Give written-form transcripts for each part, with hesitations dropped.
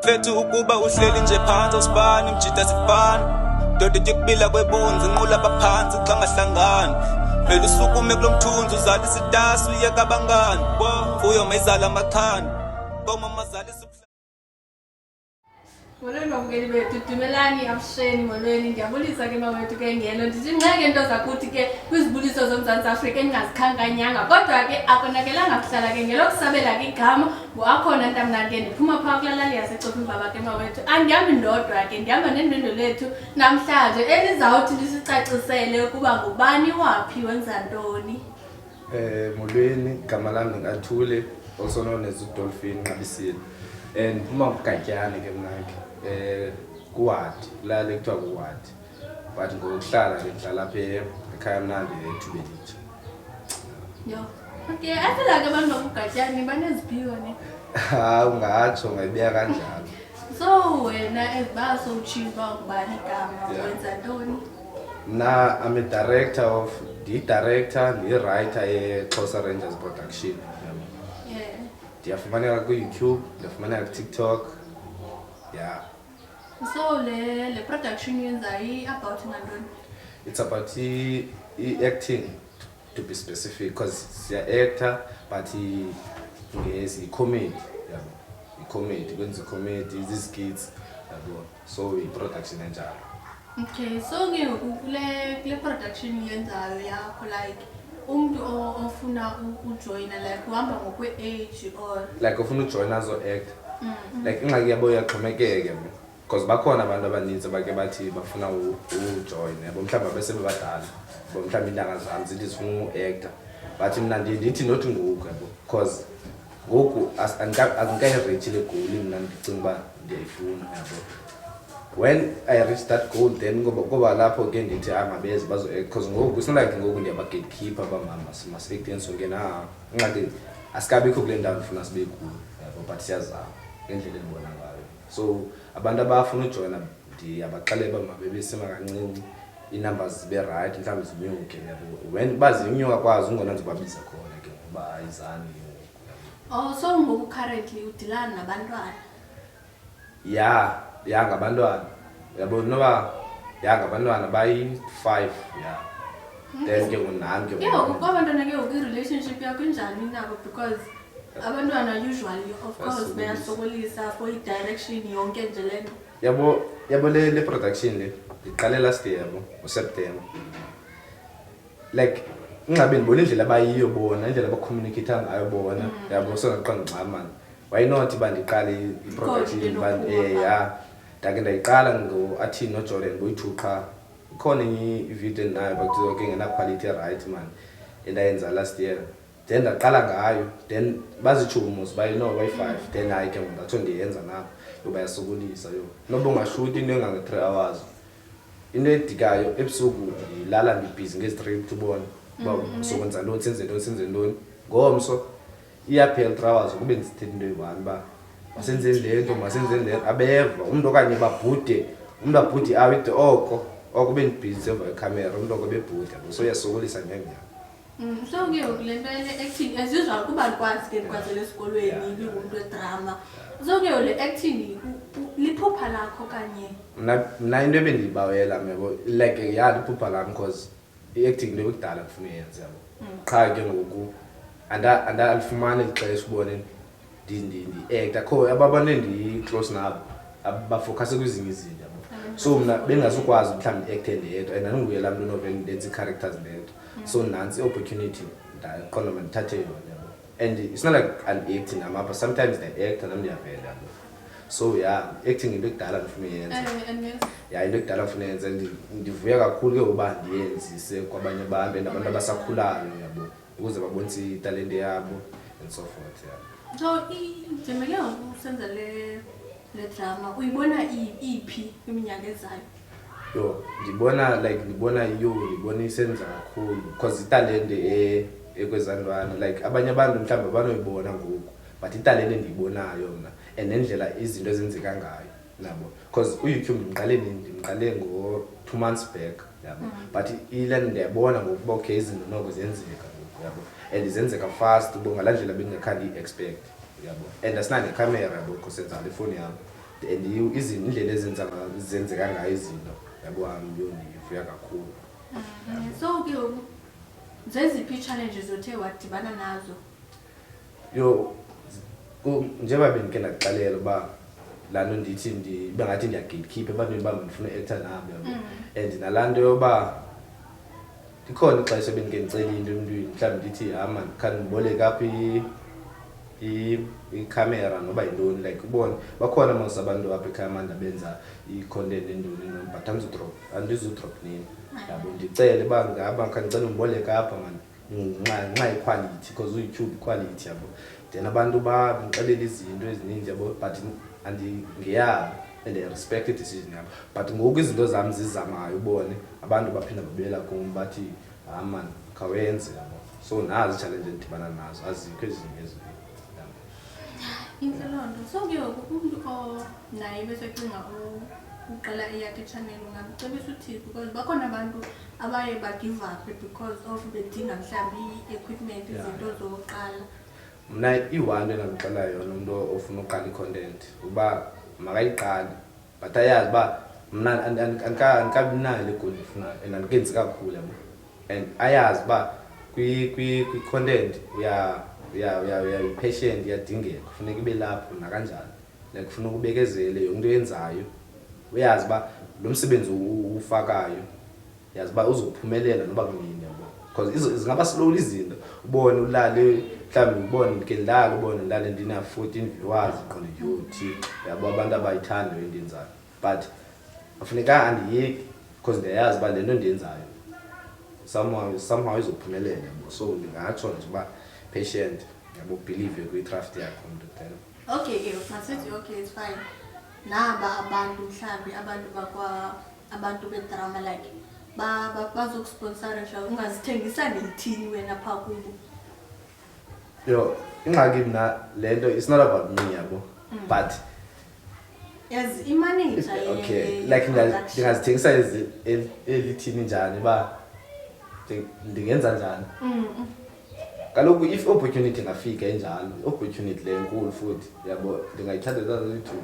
Fethu ukuba uhleli nje phantsi awusibani mjita sifana ndoda ityikubila kwebunzi nqula baphansi xa ngahlangani vele usukume kulo mthunzi uzalisa itasi uyeka abangani mfuyo mayizala amaxhani komamazalisa. Molweni babukeli bethu, dumelani abusheni, molweni. Ndiyabulisa ke mawethu ke ngelo. Ndithi ngxeke nto zakuthi ke kwizibuliso zoMzantsi Afrika endingazikhankanyanga. Kodwa ke akonakelanga kuhlala ke ngelo kusabela ke igama nguAkhona Ntamnani ke ndiphuma phaa kulaa lali yaseCofimvaba ke mawethu. Andihambi ndodwa ke, ndihamba nendwendwe lethu namhlanje elizawuthi lisicacisele ukuba ngubani waphi wenza ntoni. Molweni, igama lam ndingathule, also known as uDolphin Nqabisile. Ndiphuma kuGatyane ke mna ke, kuWadi, kulaa ekuthiwa kuWadi. But ngokuhlala ke ndihlala apha ekhaya mnandi eThubelitsha. Yho. Okay, I feel like abantu bakuGatyane baneziphiwo ne. Hayi, ungatsho, ungayibeka kanjalo. So wena as uba sowutshilo uba ngubani igama, wenza ntoni? Mna I'm a director of, ndiyi-director, ndiyi-writer yeXhosa Rangers Production. Yabo. Ndiyafumaneka ku-YouTube, ndiyafumaneka ku-TikTok. Yeah. So le production uyenzayo i-about ngantoni? It's about i-acting, to be specific, because siya-actor but yi-comedy, yabo. I-comedy, kwenza i-comedy, izi-skits, yabo. So i-production enjalo. Okay, so ke ngoku kule production uyenzayo yakho, like umntu ofuna ujoyina, like uhamba ngokwe-age or Like ufuna ujoyina azo-act, like ingxaki yabo iyaxhomekeka, yabo, because bakhona abantu abaninzi abake bathi bafuna ujoyina, yabo, mhlawumbi abesebebadala, yabo, mhlawumbi iintanga zam zithi zifuna u-acta, but mna ndiye ndithi nothi ngoku, yabo, because ngoku andikayi-reachi le goal mna ndicinga uba ndiyayifuna, yabo. When I reach that goal, then ngoba lapho ke ndithi hayi, mabeze bazo-act, because ngoku it's not like ngoku ndiyaba-gatekeeper uba masi-acteni sonke na. Ingxaki asikabikho kule ndawo ndifuna sibe kuyo, yabo, but siyazama ngendlela endibona ngayo. So abantu abafuna ujoyina ndiyabaxelela uba mabebesima kancinci, ii-numbers zibe right, mhlawumbi zinyuke, yabo. When uba zinyuka kwazo, ungona ndizobabiza khona ke ngokuba ayizani ke ngoku, yabo. Oh, so ngoku currently udilana nabantwana? Ya, ngabantwana, yabo, noba ya ngabantwana bayi-5, ya, then ke ngoku nam ke Ke ngoku kwabantwana ke ngoku i-relationship yakho injani nabo? Because abantwana usually, of course, Bayasokolisa. Bayasokolisa for i-direction yonke nje le nto. Yabo, le production le ndiqale last year, yabo, ngoSeptember. Like ingabe ndibona indlela abayiyo bona, indlela aba-communicate ngayo bona, yabo. So ndaqonda nxa mani, why not uba ndiqale i-production? Ikhona uba into enophuma. Ya, ndake ndayiqala ngo-athini noJordan boyi-two qha. Ikhona enye ividiyo endinayo, but ke ngena-quality right man, endayenza last year. Then ndaqala ngayo, then bazitsho mos bayi-no bayi-5, then hayi ke ngoku ndatsho ndiyenza nabo. Yho, bayasokolisa, yho. Noba ungashuta into engange-3 hours, into edikayo ebusuku ndilala ndibhizi ngezi-script, ubone uba sokwenza ntoni, senze ntoni, senze ntoni ngomso. Iyaphela 3 hours kube ndisithetha into eyi-one uba masenzeni le nto, masenzeni le nto. Abeva umntu okanye babhude, umntu abhude awide oko oko bendibhizi emva kwekhamera, umntu oko bebhude, yabo. So iyasokolisa nyhani nyhani. So ke ngoku le nto le-acting, as usual, kuba ndikwazi ke, ndikwazela esikolweni ibingumntu wedrama. So ke ngoku le acting liphupha lakho kanye? Mna into ebendiyibawela, yabo, like ya, liphupha lam, because i-acting into ekudala ndifuna uyenza, yabo. Qha ke ngoku andalifumani eli xesha ubone ndi-acta kho aba bantu endi-close nabo ba-focuse kwezinye izinto, yabo. So mna bendingazukwazi mhlawumbi ndi-acte ndedwa, and andinguye laa mntu unovele ndenze ii-characters ndedwa. So nantsi i-opportunity, ndaqonda mandithathe yona, yabo. And it's not like andi-acti nam apha, sometimes ndiya-acta nam, ndiyavela, yabo. So yeah, acting into ekudala ndifuna uyenza. And yes. Ya, into ekudala ndifuna uyenza, and ndivuya kakhulu ke uba ndiyenzise kwabanye abantu and abantu abasakhulayo, yabo, ukuze babonise italente yabo and so forth, yeah. So njengoba ke ngoku usenza le drama, uyibona iphi kwiminyaka ezayo? Yho, ndibona like ndibona, yho, ndibona isenza kakhulu, because italente ekwezaa ntwana, like abanye abantu mhlawumbi abanoyibona ngoku, but italente endiyibonayo mna and nendlela izinto ezenzeka ngayo nabo, because uYouTube ndimqale nini? Ndimqale ngo-2 months back, yabo, but ile ndiyabona ngokuba okay, izinto noko ziyenzeka ngoku, yabo, and zenzeka fast ubo ngalaa ndlela bendingakhange ndiyi-expect, yabo. And asinanekhamera, yabo, kusenza ngale fowuni yam. And indlela ezenza zenzeka ngayo izinto, yabo, yho, ndivuya kakhulu. So ke ngoku zeziphi ii-challenges othe wadibana nazo? Yho, njengoba bendike ndakuxelela uba laa nto ndithi ibe ngathi ndiya-gatekeep ebantwini uba ndifuna u-acta nabo, yabo. And nalaa nto yoba ikhona ixesha ebendike ndicele into emntwini, mhlawumbi ndithi, "Hayi man, khandiboleke apha ikhamera noba yintoni." Like ubone bakhona mos abantu apha ekhaya mandi abenza i-content entoni ntoni, but andizudrop name, yabo. Ndicele uba ngaba khandicela undiboleke apha man ngenxa yequality, because uYouTube iquality, yabo. Then abantu bandixelela izinto ezininzi, yabo, but ngeyabo and I respect i-decision yabo. But ngoku izinto zam zizamayo, ubone abantu baphinda babuyela kum bathi, "Hayi man, khawenze," yabo. So nazi ii-challenge endidibana nazo, azikho ezinye ezinye, yabo. Intle loo nto. So ke ngoku umntu naye besecinga uqala eyakhe i-channel, ungamcebisa uthini? Because bakhona abantu abaye bagive up because of bedinga mhlawumbi i-equipment, izinto zokuqala. Mna iyi-one into endingamxelela yona umntu ofuna uqala i-content uba makayiqale, but ayazi uba mna andikabi nayo le goal ndiyifunayo and andikenzi kakhulu, yabo. And ayazi uba kwi-content uya-patient iyadingeka, kufuneka ibe lapho nakanjani. Like kufuneka ubekezele yonke into oyenzayo, uyazi uba lo msebenzi uwufakayo, yazi uba uzophumelela noba kunini, yabo, because zingaba slowly izinto, ubone ulale, mhlawumbi ubone ndike ndilale, ubone ndilale ndina-14 viewers, uqonde, "Yho Thixo, yabo, abantu abayithandi le nto endiyenzayo." But afuneka andiyeki because ndiyayazi uba le nto ndiyenzayo somehow izophumelela, yabo. So ndingatsho nje uba patient, yabo, believe kwi-craft yakho umntu then. Okay ke, masithi okay, it's fine. Naba abantu mhlawumbi abantu bakwa abantu bedrama, like bazokusponsorisha, ungazithengisa ngethini wena phaa kubo? Yho, ingxaki mna le nto, it's not about me, yabo, but As imanager okay, like ndingazithengisa elithini njani uba ndingenza njani? Kaloku if opportunity ingafika enjalo, i-opportunity le enkulu futhi, yabo, ndingayithatha zaa zoyi-two,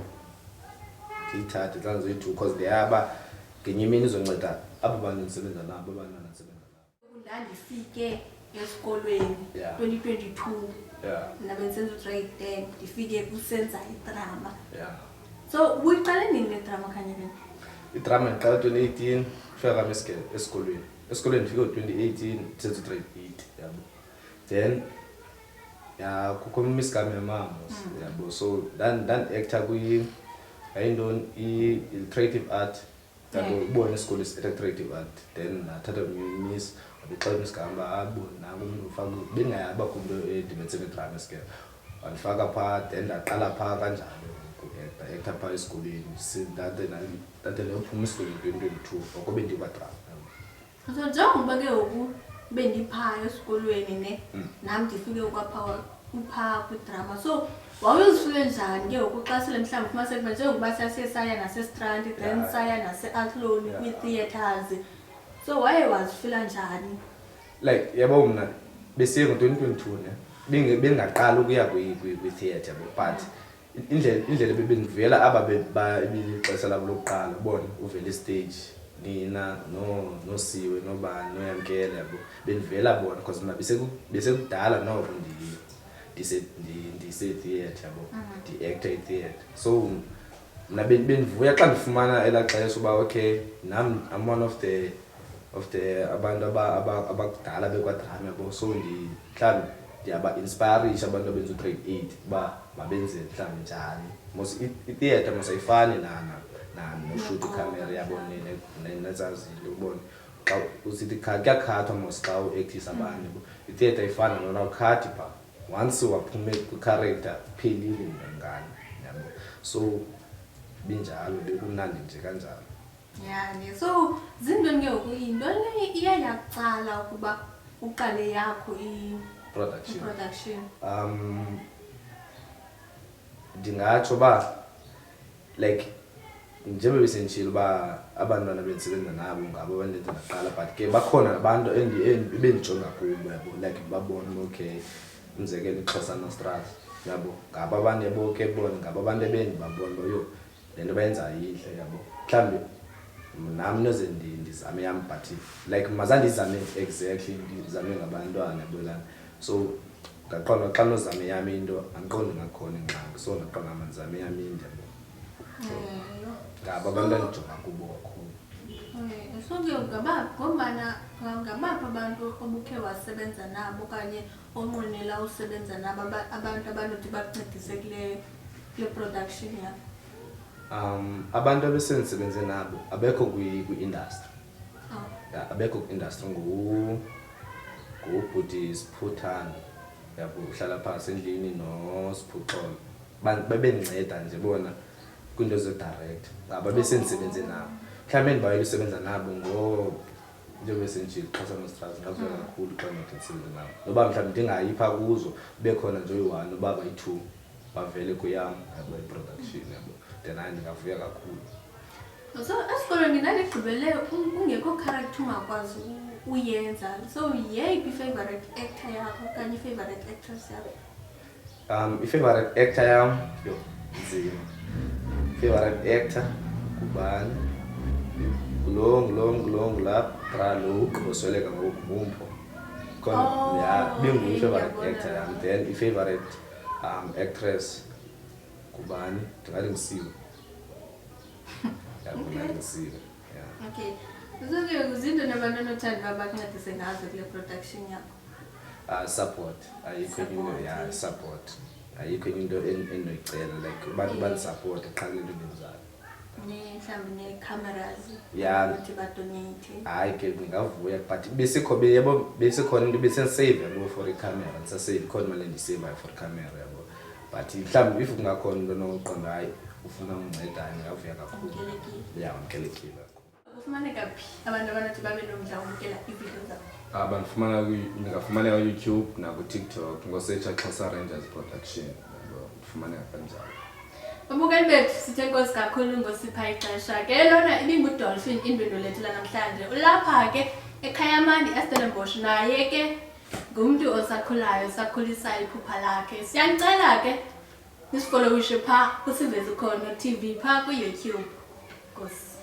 ndiyithathe zaa zoyi-two, because ndiyaba ngenye imini izonceda aba bantu ndisebenza nabo, abantwana ndisebenza nabo. Ndandifike esikolweni 2022, mna bendisenza ugrade 10, ndifike kusenza idrama. So ubuyiqale nini le drama khanye kanye? Idrama ndiqala 2018, kufika kwam esikolweni. Esikolweni ndifike ngo-2018, ndisenza ugrade 8, yabo. Then ya, kukho umiss kam yamama, yabo, so ndandiacta kwi, yayintoni, i-creative art, yabo. Ubone isikolo esi-creative art, then ndathatha miss wabixela umiss kam uba abone nanku umntu ufaka, bengingayazi uba kukho umntu edibenise nedrama esikolo, wandifaka phaa. Then ndaqala phaa kanjalo ku-acta, acta phaa esikolweni. Ndade ndayophuma esikolweni 2022, oko bendikwadrama, yabo. So njengoba ke ngoku bendiphaa esikolweni ne, nam ndifike kwaphaa uphaa kwidrama, so wawuzifile njani ke ngoku xa sele mhlawumbi ufumaniseke uba njengokuba sasiye saya naseStrand, then saya nase-Athlone kwii-theatres, so waye wazifila njani? Like yabo, mna besiye ngo-2022 ne, bengaqala ukuya kwi-theatre, yabo, but indlela bebendivuyela aba ibilixesha labo lokuqala ubone uvela istage, nina noSiwe nobani noYamkela, yabo, bendivuyela bona because mna besekudala noko ndise-theatre, yabo, ndi-acta i-theatre. So mna bendivuya xa ndifumana elaa xesha uba okay, nam I'm one of the abantu abakudala bekwadrama, yabo. So mhlawumbi ndiyaba-inspirisha abantu abenza ugrade 8 uba mabenze mhlawumbi njani. Mos i-theatre mos ayifani noshuta ikhamera, yabo, nezaa zinto, ubone xa usithi kuyakhathwa mos xa uactisa abantu, yabo. I-theatre ayifani nona, awukhathi phaa, once waphume kwicharacter kuphelile ngani, yabo. So binjalo, bekumnandi nje kanjalo. Ya ne, so zintoni ke ngoku, yintoni le iye yakutsala ukuba uqale yakho production? I-production. Ndingatsho uba like njengoba besenditshilo uba abantwana bendisebenza nabo ngabo abandenza ndaqala, but ke bakhona nabantu ebendijonga kubo, yabo, like babone uba okay, umzekelo iXhosa Nostras, yabo, ngabo abantu, yabo, ke bona ngabo abantu ebendibabona uba yho. Le nto bayenzayo intle, yabo. Mhlawumbi nam noze ndizame yam, but like mazandizame exactly, ndizame ngabantwana, yabo lana. So ndaqonda xa nozame yam into, andiqondi ngakhona ingxaki. So ndaqonda mandizame yam into, yabo. Ngabo abantu endijonga kubo kakhulu. So ke ngabaphi, ngombana ngabaphi abantu obukhe wasebenza nabo okanye onqwenela usebenza nabo, abantu abanothi bakuncedise kule production yakho? Abantu abesendisebenze nabo abekho kwi-industry. Oh. Ya, abekho kwi-industry. Ngubhuti Siphuthando, yabo, uhlala phasi endlini, noSiphuxolo. Bebendinceda nje bona kwiinto ze-direct. Ngabo abesendisebenze nabo. Mhlawumbi endibayela usebenza nabo njengoba senditshilo, Xhosa Monsters. Ndingavuya kakhulu xa ndinothi ndisebenze nabo, noba mhlawumbi ndingayi phaa kuzo, kube khona nje oyi-one noba bayi-two bavele kweyam, yabo, i-production, yabo, then hayi, ndingavuya kakhulu. So esikolweni ndandigqibele kungekho character ungakwazi uyenza. So yeyiphi i-favorite actor yakho okanye i-favorite actress yakho? I-favorite actor yam, yho, nzima. Favorite actor ngubani? Ngulo ngulaa bra lo ugqibosweleka ngoku, nguMpho khona. Oh, ya, ibinguye i-favorite ngiyabona. actor yam. Then i-favorite actress ngubani? Ndingathi nguSiwe, yabo, ndingathi nguSiwe, ya. Okay, so ke zintoni abantu onothanda uba bakuncedise ngazo kule production yakho? Support, ayikho enye into. Support, Ya, yeah. support, ayikho enye into endinoyicela, like abantu bandisupporte qha kule nto ndenzayo. Mhlawumbi nee-cameras? Ya. Ukuthi badonate? Hayi ke, ndingavuya, but besikho, yabo, besikhona into besendisave, yabo, for ikhamera. Ndisasave, ikhona imali endiyisevayo for ikhamera, yabo, but mhlawumbi if kungakhona into onokuqonda, hayi, ufuna undinceda, ndingavuya kakhulu. Wamkelekile. Ya, wamkelekile kakhulu. Kufumaneka phi abantu abanothi babe nomdla wobukela iividiyo zakho? Bandifumana ndingafumaneka kuYouTube nakuTikTok ngosetsha Xhosa Rangers Production, yabo, ndifumaneka kanjalo. Babukeli bethu, sithe nkosi kakhulu ngosipha ixesha. Ke lona ibinguDolphin, indwendwe lethu lanamhlanje. Ulapha ke eKhayamandi, eStellenbosch. Naye ke ngumntu osakhulayo, osakhulisa iphupha lakhe. Siyanicela ke nisifollowishe phaa kuSiveze Khono TV phaa kwiYouTube. Nkosi.